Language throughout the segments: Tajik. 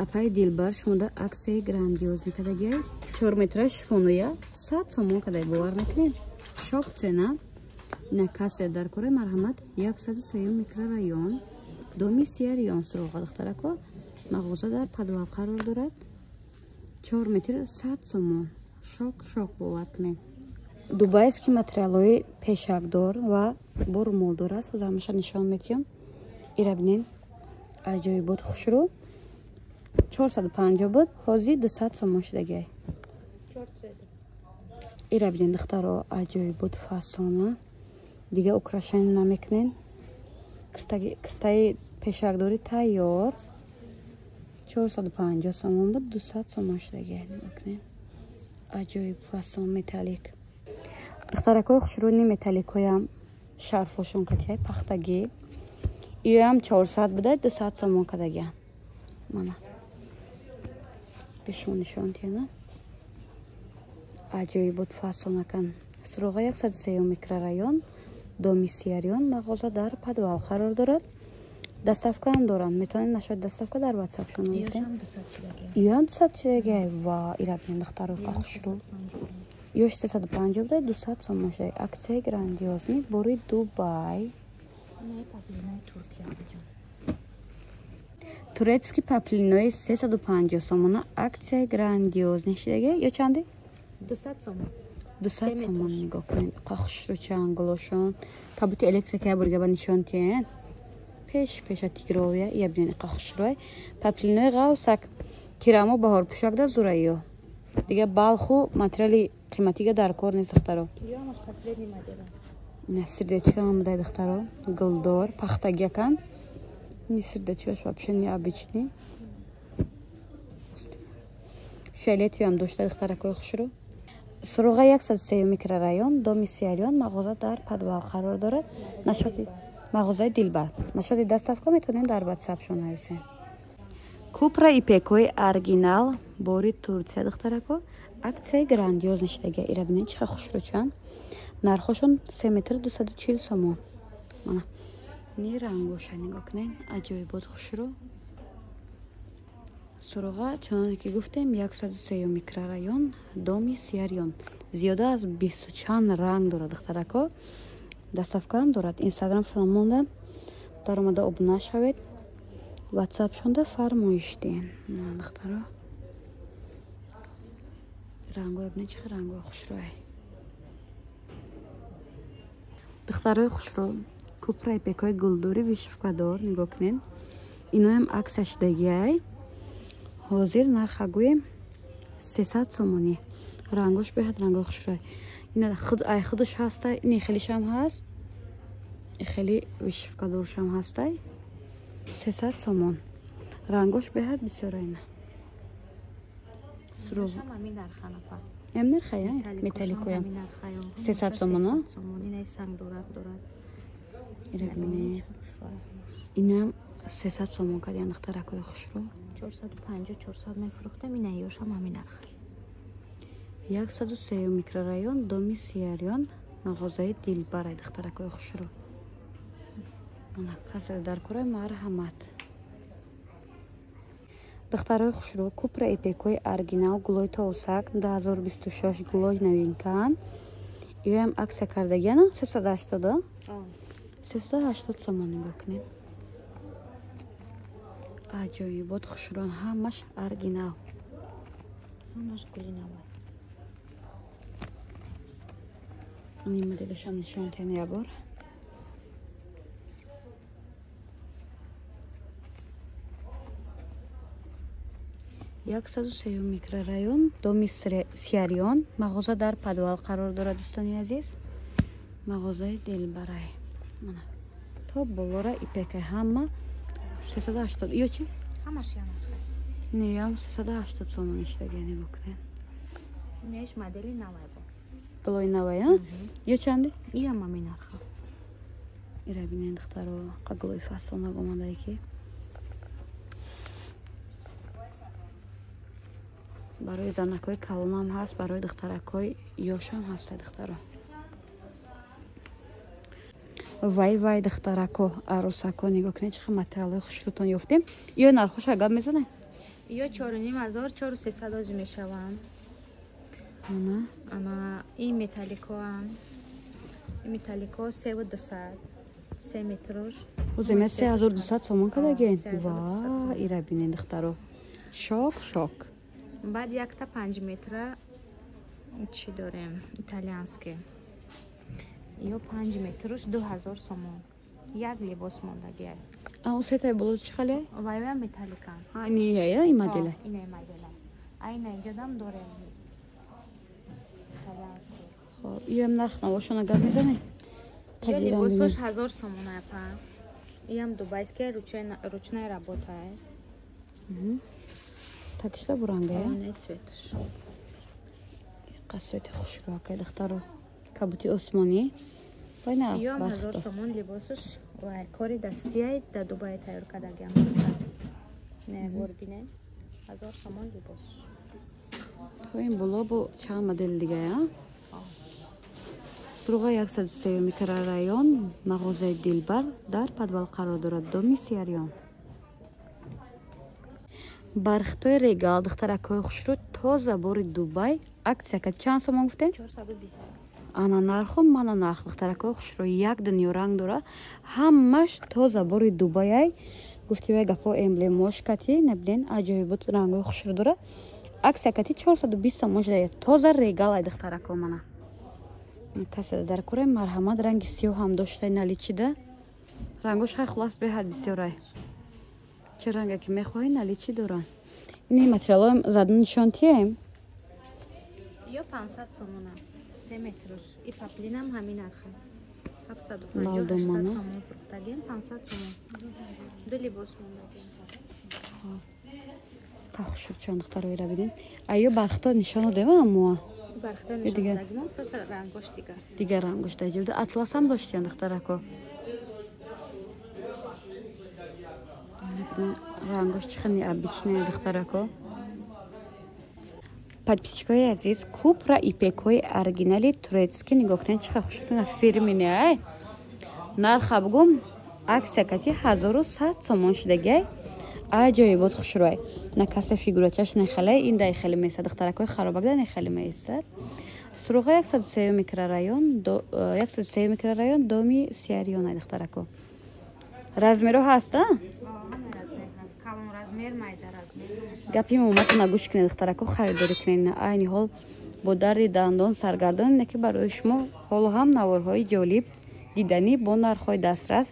Апай Дилбар шумода аксияи грандиозӣ кардагиай. 4 метра шифонуя 100 сомон кадай, бовар мекунед? Шок цена. Ина кассе дар кораи марҳамат 103 микрорайон, доми Сияриён суроға духтарако. Мағоза дар подвал қарор дорад. 4 метр 100 сомон. Шок шок, бовар кунед. Дубайский материалҳои пешакдор ва бо румолдор аст. Ҳозир ҳамаша нишон медиҳам. Ира бинед, аҷоибот хушрӯ. 450 буд, ҳозир 200 сомон шудагиай. Ира бинед, духтаро, аҷоибот фасона. Дига украшение намекунед. Киртаи пешакдори тайёр. 450 сомон буд, 200 сомон шудагиай. Нигоҳ. Аҷоиб фасон металлик. Духтаракҳои хушрӯни металликҳоям шарфошон катиай пахтагӣ. Иёям 400 буда, 200 сомон кардагиам. Мана. Бешон нишон диҳам. Аҷоибот фасонакан. Суроға 103 микрорайон, доми Сияриён, мағоза дар подвал қарор дорад. Доставкаам доранд. Метавонед нашои доставка дар WhatsApp-шон нависед. Иёам 200 шудагиай. Ва ира бинед, духтаро, хушрӯ. Ёш 350 буда, 200 сомон шуд. Аксияи грандиозни бори Дубай. Турецкий паплинои 350 сомона аксияи грандиозни шудагиай. Ё чанде? 200 сомон. 200 сомон нигоҳ кунед. Хушрӯ чанд гулошон. Кабути электрикая бурга ба нишон тиҳед. Пеш пеша тигровия, ия бинед хушрӯй. Паплинои ғавсак тирамо баҳор пӯшакда зураё. Дига балху материали қиматига дар кор нест, духтаро. Ина сердечкаам дай, духтаро, гулдор, пахтагиякан. Ни сердечкаш вообще необычный. Фиолетовиам дошта, духтаракои хушрӯ. Суроға 103 микрорайон, доми Сияриён, мағоза дар подвал қарор дорад. Нашоти мағозаи Дилбар. Нашоти доставка метавонед дар WhatsApp-шон нависед. Купра ипекҳои оригинал бори Турция, духтарако. Аксияи грандиоз нишидагия. Ира бинед чӣ хушрӯчанд. Нархошон 3 метр 240 сомон. Мана. Ни рангоша нигоҳ кунед, аҷоибот хушрӯ. Суроға чуноне ки гуфтем 103 микрорайон, доми Сияриён. Зиёда аз 20 чанд ранг дорад, духтарако. Доставкаам дорад. Инстаграмшон монда. Даромада обуна шавед. WhatsApp-шонда фармоиш диҳед. Духтаро. Рангҳои бинед чӣ рангҳои хушрӯй. Духтарои хушрӯ, купра ипекҳои гулдори вишивкадор нигоҳ кунед. Иноям аксия шудагиай. Ҳозир нарха гӯем 300 сомонӣ. Рангош беҳад рангҳои хушрӯй. Ина худ ай худаш ҳастай, ини хелишам ҳаст. И хеле вишивкадоршам ҳастай. 300 сомон. Рангош беҳад бисёр айна. Эм нархая? Металликоям. 300 сомон, Ира бинед. Инам 300 сомон кардиян, духтаракҳои хушрӯ. 450 400 мефурӯхтам, ина ёшам ҳамин нарх. 103 микрорайон, доми Сияриён, мағозаи Дилбарай, духтаракҳои хушрӯ. Мана касе дар кораи марҳамат. Духтарои хушрӯ, купра ипекҳои оригинал гулои товусак 2026 гулои новинкаан. Иёям аксия кардагияна 380, 380 сомон нигоҳ кунед. Аҷоибот хушрӯан, ҳамаш оригинал. Ҳамаш гули навай. Ин моделашам нишон диҳем як бор. 103 микрорайон, доми Сияриён, мағоза дар подвал қарор дорад, дӯстони азиз. Мағозаи Дилбарай. Мана. То болора ипека ҳама 380. Ё чи? Ҳамаш я нарх. Неям 380 сомон шудагия, нигоҳ кунед. Инаш модели навай бо. Гулои навай, а? Ё чанде? Иам ҳамин нарха. Ира бинед, духтаро, қа гулои фасона омадае ки. Барои занакҳои калонам ҳаст, барои духтаракҳои ёшам ҳаст, духтаро. Вай вай, духтарако, арӯсако, нигоҳ кунед чӣ материалҳои хушрӯтон ёфтем. Ё нархоша гап мезанед? Ё 4500, 4300 ози мешаванд. Ана ин металликоам. Ин металлико 3200. 3 метрош. Оземе 3200 сомон кадаген. Ва, ира бинен духтаро. Шок, шок. Баъд якта 5 метра чӣ дорем? Италиански. Ё 5 метрош 2000 сомон. Як либос мондагия. А у сетай боло чӣ хале? Вайя металлика. А не я, и модела. Ина модела. А ина инҷодам дорем. Италиански. Хоб, иам нарх навошона гап мезанем. Ё либосош 1000 сомон апа. Иам дубайская ручная работа. Такишта буранга, я? Не цветш. Қасвети хушрӯакай духтаро. Кабути осмонӣ. Вайна. Иам 1000 сомон либосош ва кори дастия да Дубай тайёр кардагиам. Не горбине. 1000 сомон либосш. То ин боло бо чанд модел дига, я? Суруға 103 микрорайон, мағозаи Дилбар дар подвал қарор дорад, доми Сияриён. Бархтои регал духтаракҳои хушрӯ тоза бори Дубай аксия кард. Чанд сомон гуфтем? 420. Ана нарху мана нарх духтаракҳои хушрӯ як дунё ранг дора, ҳамаш тоза бори Дубайай. Гуфти вай гапо эмблемош кати, набинен аҷоибот рангҳои хушрӯ дора. Аксия кати 420 сомон шуда. Тоза регал ай духтаракҳо мана. Касе дар куре марҳамат ранги сиёҳ ҳам дошта наличида. Рангош хай хулас беҳад бисёрай. Чӣ ранге ки мехоҳӣ наличи доранд. Ини материалҳоям задан нишон тием. Ё 500 сомона. 3 метрош. И паплинам ҳамин нарха. 750 800 сомон фурӯхтагем, 500 сомон. Ду либос мондагем. Хушрӯчон духтароира бинед. Айё бархто нишон додем аммо. Бархто нишон додагим, просто рангош дигар. Дигар рангош даҷибда. Атласам доштиян духтарако. Рангош чӣ хеле необычный духтарако. Подписчикои азиз, купра ипекҳои оригинали турецкий нигоҳ кунед, чӣ хел хушрӯна фирмини ай. Нарха бугум аксия кати 1100 сомон шудагиай. Аҷоибот хушрӯай. На касе фигурачаш нехеле, ин дай хеле месад, духтаракҳои харобакда нехеле месад. Суруға 103 микрорайон, 103 микрорайон, доми Сияриён ай духтарако. Размеро ҳаст, а? Гапи моматона гӯш кунед духтарако, харидорӣ кунед. Айни ҳол бо дарди дандон саргардон, не ки барои шумо ҳоло ҳам наворҳои ҷолиб диданӣ бо нархҳои дастрас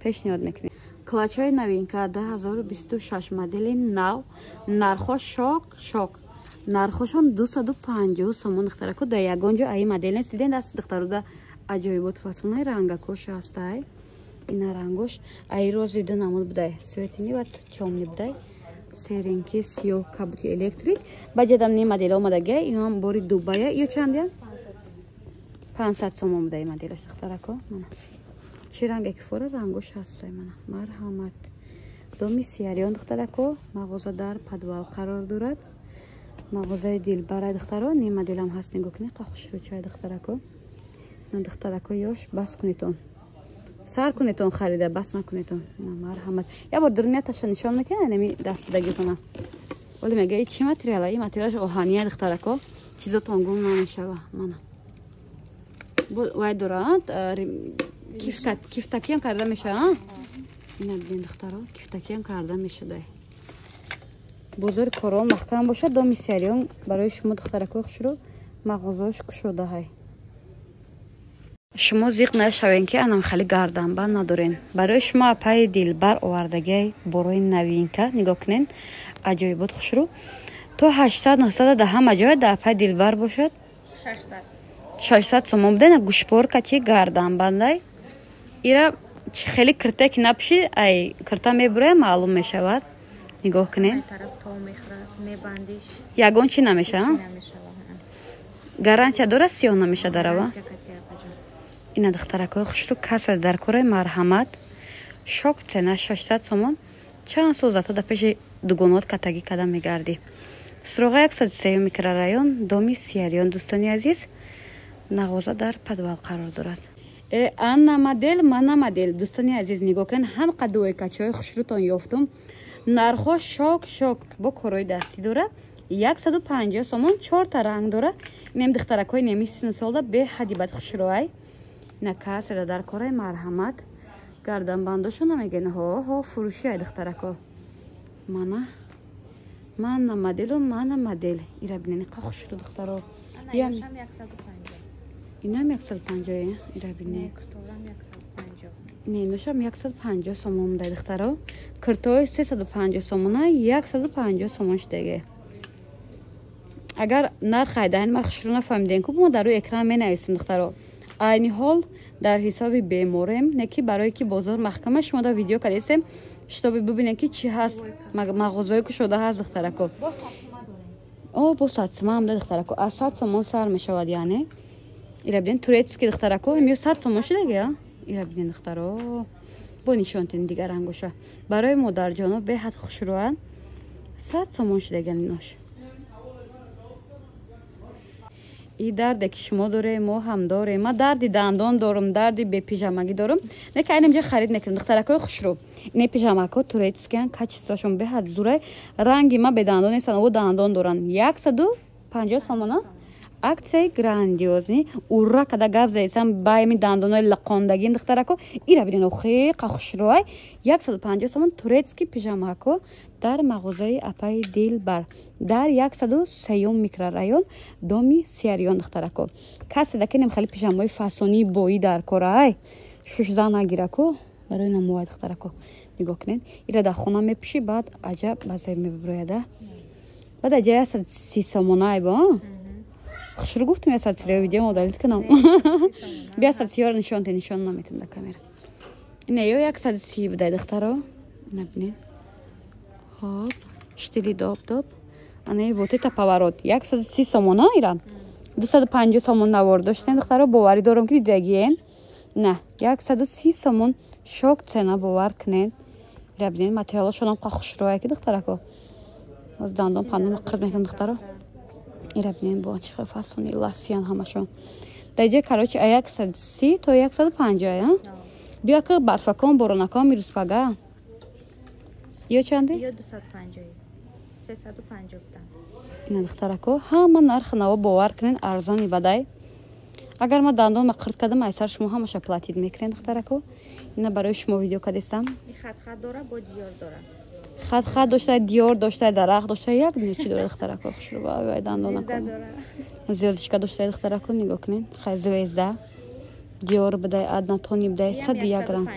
пешниҳод мекунем. Клатчҳои новинка 2026 модели нав, нархҳо шок шок. Нархҳошон 250 сомон духтарако, дар ягон ҷо аи модел нест. Диден даст духтарода аҷоибот фасонаи рангакош ҳастай. Ина рангош аи рози ду намуд будай, светини ва тёмни будай. Серенки сиёҳ кабути электрик. Баъд ҷадам не модел омадагия, иноам бори Дубая. Ё чандия? 500 сомон будай моделаш духтарако. Мана. Чӣ ранге ки фора рангош ҳастай мана. Марҳамат. Доми Сияриён духтарако, мағоза дар подвал қарор дорад. Мағозаи Дилбарай духтаро, не моделам ҳаст нигоҳ кунед, хушрӯчай духтарако. На духтарако ёш бас кунедон. Сар кунедон харида, бас накунедон. Марҳамат. Я бор дурнияташа нишон мекунад, нами даст будагитона. Оли мега и чӣ материала? И материалаш оҳания духтарако. Чизотон гум намешава. Мана. Вай дорад, кифтакиам карда мешава. Ина бинед духтаро, кифтакиам карда мешудай. Бозори корон маҳкам бошад, доми Сияриён барои шумо духтаракои хушрӯ мағозаош кушодаҳай. Шумо зиқ нашавен ки анам хеле гарданбанд надорен. Барои шумо апаи Дилбар овардагиай борои новинка нигоҳ кунед, аҷоибот хушрӯ. То 800-900 да ҳама ҷоя да апаи Дилбар бошад. 600 сомон будай, гӯшпор кати гарданбандай. Ира хеле кирта ки напӯши, ай кирта мебурая маълум мешавад. Нигоҳ кунед. Ягон чӣ намешава? Гарантия дорад, сиёҳ намеша дарава? Ина духтаракҳои хушрӯ касре дар кораи марҳамат. Шок цена 600 сомон. Чанд сол зато дар пеши дугонот катагӣ када мегардӣ. Суроға 103 микрорайон, доми Сияриён дӯстони азиз. Мағоза дар подвал қарор дорад. Анна модел, мана модел. Дӯстони азиз нигоҳ кунед, ҳам қаддуои качаҳои хушрӯтон ёфтум. Нархо шок шок бо корои дастӣ дора. 150 сомон, чорта ранг дора. Инем духтаракҳои неми сину солда беҳади бад хушрӯай. Ина каседа дар кораи марҳамат. Гарданбандошо намегӯен, ҳо ҳо фурӯши ай духтарако. Мана мана моделу мана модел. Ира бинен қа хушрӯ духтаро. Инам 150, ира бинен. Не, иношам 150 сомон дай духтаро. Киртои 350 сомона, 150 сомон шудаге. Агар нарх айдаҳин ма хушрӯ нафаҳмидем, ку мо дар рӯи экран менависем духтаро. Айни ҳол дар ҳисоби беморем, не ки барое ки бозор маҳкама шумо да видео кардесем, шитоби бибинем ки чӣ ҳаст, мағозаҳое кушода ҳаст духтарако. О, бо садсима ҳам да духтарако. Аз 100 сомон сар мешавад, яъне. Ира бинен турецкий духтарако, ҳамё 100 сомон шудаге, ира бинен духтаро. Бо нишонтен дигар рангоша. Барои модарҷоно беҳад хушрӯанд. 100 сомон шудаган инош. И дарде ки шумо дорем, мо ҳам дорем. Ма дарди дандон дорум, дарди бепижамагӣ дорум. Не ки айнам ҷа харид мекунем. Духтаракҳои хушрӯ. Ине пижамакҳо турецкиян, качествашон беҳад зурай. Ранги ма бедандон нестан, о дандон доранд. 150 сомона. Акцияи грандиозни. Ура када гап заисам байми дандонои лақондагим духтарако. Ира бинен охи қа хушрӯай. 150 сомон турецкий пижамако дар мағозаи апаи Дилбар дар 103 микрорайон доми Сияриён духтарако. Касе дакинем хеле пижамаи фасонии боӣ дар корай. Шушза нагирако барои намоай духтарако. Нигоҳ кунед. Ира дар хона мепӯшӣ, баъд аҷаб базай мебирояда. Баъд аҷа 130 сомонай бо. Хушрӯ гуфтум 130 видео модалит кунам. Бия 130-ро нишон те, нишон наметем дар камера. Ина ё 130 будай духтаро. Набинед. Хоп, штили доп доп. Ана вот это поворот. 130 сомона ира. 250 сомон навор доштем духтаро, боварӣ дорам ки дидагиен. На, 130 сомон шок цена, бовар кунед. Ира бинед материалашонам қа хушрӯ ки духтарако. Аз дандон пандон қирд мекунам духтаро. Ира бинед бо чӣ хел фасони ласиян ҳамашон. Дар ҷа короче 130 то 150, биё ки барфакон боронакон мирӯзпага. Ё чанде? Ё 250. 350 будан. Ина духтарако, ҳама нархи наво бовар кунед арзони бадай. Агар ма дандон ма қирд кардам, айсар шумо ҳамаша платид мекунед духтарако. Ина барои шумо видео кардесам. Хат-хат дора, бо диёр дора. Хат-хат дошта, диёр дошта, дарахт дошта, як дунё чӣ дора духтарако. Хушрӯ вай дандонако. Звездочка дошта духтарако, нигоҳ кунед. Хай звезда. Диёр будай, однотонный будай, 101 грамм.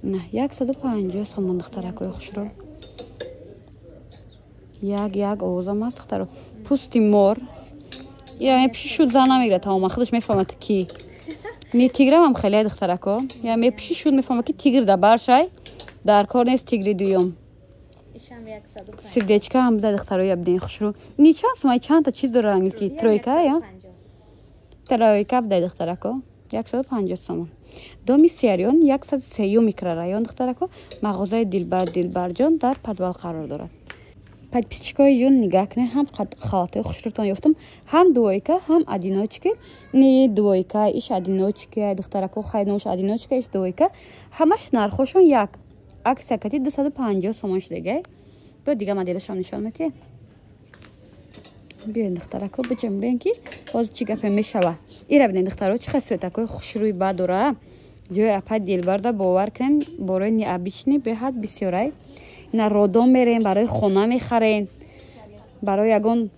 На, 150 сомон духтаракои хушрӯ. Як як овозам аст духтаро. Пӯсти мор. Я мепӯши шуд зан намегирад тамоман, худаш мефаҳмад ки. Не тиграм ҳам хеле духтарако. Я мепӯши шуд мефаҳмад ки тигр да баршай. Дар кор нест тигри дуюм. Сердечка ҳам буда духтаро, я бинед хушрӯ. Ни чанд сомай чандта чиз дора ранги ки тройка я? Тройка буда духтарако. 150 сомон. Доми Сияриён 103 микрорайон духтарако. Мағозаи Дилбар Дилбарҷон дар подвал қарор дорад. Подписчикои ҷон нигаҳ кунед, ҳам халатҳои хушрӯтон ёфтам, ҳам двойка, ҳам одиночки. Не двойка, иш одиночки, духтарако хайнош одиночка, иш двойка. Ҳамаш нархошон як. Аксия кати 250 сомон шудагай. Биё дига моделашам нишон медиҳем. Биёед духтарако, биҷам бин ки боз чӣ гапе мешава. Ира бинед духтаро, чӣ хел светакҳои хушрӯи бад дора. Ҷои апа Дилбарда бовар кунед, борои необычный беҳад бисёрай. Ина родон мерем, барои хона мехарен, барои ягон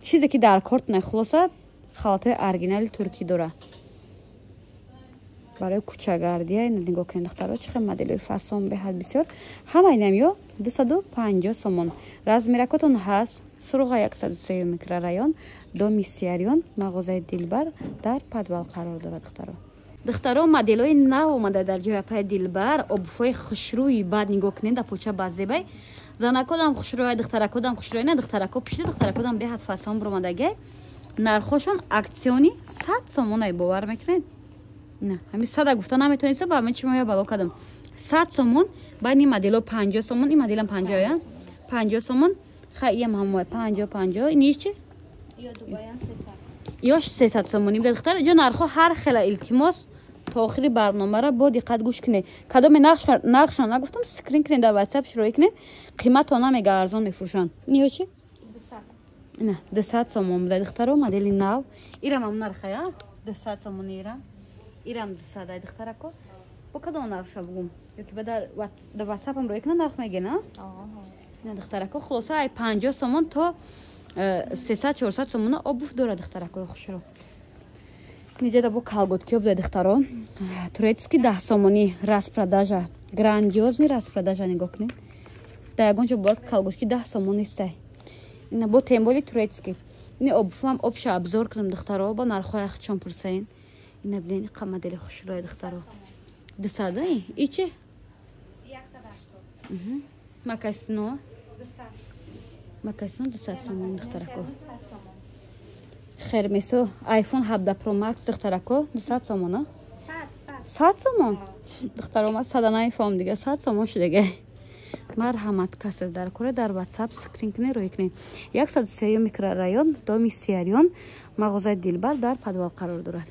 чизе ки дар корт нахулоса, халатҳои оригинали туркӣ дора. Барои кӯчагардия ина нигоҳ кунед духтаро, чӣ хел моделҳои фасон беҳад бисёр. Ҳама инам ё 250 сомон. Размеракотон ҳаст. Суруға 103 микрорайон, доми Сияриён, мағозаи Дилбар дар подвал қарор дорад духтаро. Духтаро моделҳои нав омада дар ҷои апаи Дилбар, обуфҳои хушрӯи бад нигоҳ кунед, дар поча базебай. Занакодам хушрӯй, духтаракодам хушрӯй, на духтарако пушида, духтаракодам беҳад фасон буромадагай. Нархошон акциони 100 сомонай, бовар мекунед? На, ҳамин 100 гуфта наметонистам, ба ҳамин чи мо я бало кардам. 100 сомон, баъд ин моделҳо 50 сомон, ин моделам 50, 50 сомон. Хай иям ҳамои 50 50. Ин чи? Ё дубаян 300. Ёш 300 сомонӣ буда духтар. Ҷо нархҳо ҳар хела, илтимос. То охири барномара бо диққат гӯш кунед. Кадоме нархшон нагуфтам, скрин кунед, дар Ватсап широӣ кунед. Қимато намега, арзон мефурӯшанд. Ниё чи? Ина 200 сомон буда, духтаро, модели нав. Ирам ам нархая 200 сомон, ирам, ирам 200 ай, духтарако. Бо кадом нархша бугум? Ёки ба дар Ватсапам роӣ кунад, нарх мегена. Ина, духтарако, хулоса, ай 50 сомон то 300-400 сомона обувь дорад, духтаракои хушро. Ниҷада бо колготкиё буда, духтаро, турецкий, 10 сомонӣ. Распродажа, грандиозный распродажа. Нигоҳ кунед, дар ягон ҷо бор колготки 10 сомон нестай. Ина бо тем более турецкий. Ини обувам обша обзор кунам, духтаро, бо нархҳои ахчон пурсаин. Ина бинед, иқа модели хушрӯя, духтаро, 200. И чи? Мокасино, мокасино 200 сомон, духтарако. Хермесо, Айфон 17 Про Макс, духтарако, 200 сомона, 100 сомон. Духтаро, ма сада наифом дига, 100 сомон шудаге. Марҳамат, каср дар кора, дар Ватсап скрин кунед, рӯй кунед. 103-юм микрорайон, доми Сияриён, мағозаи Дилбар дар подвал қарор дорад.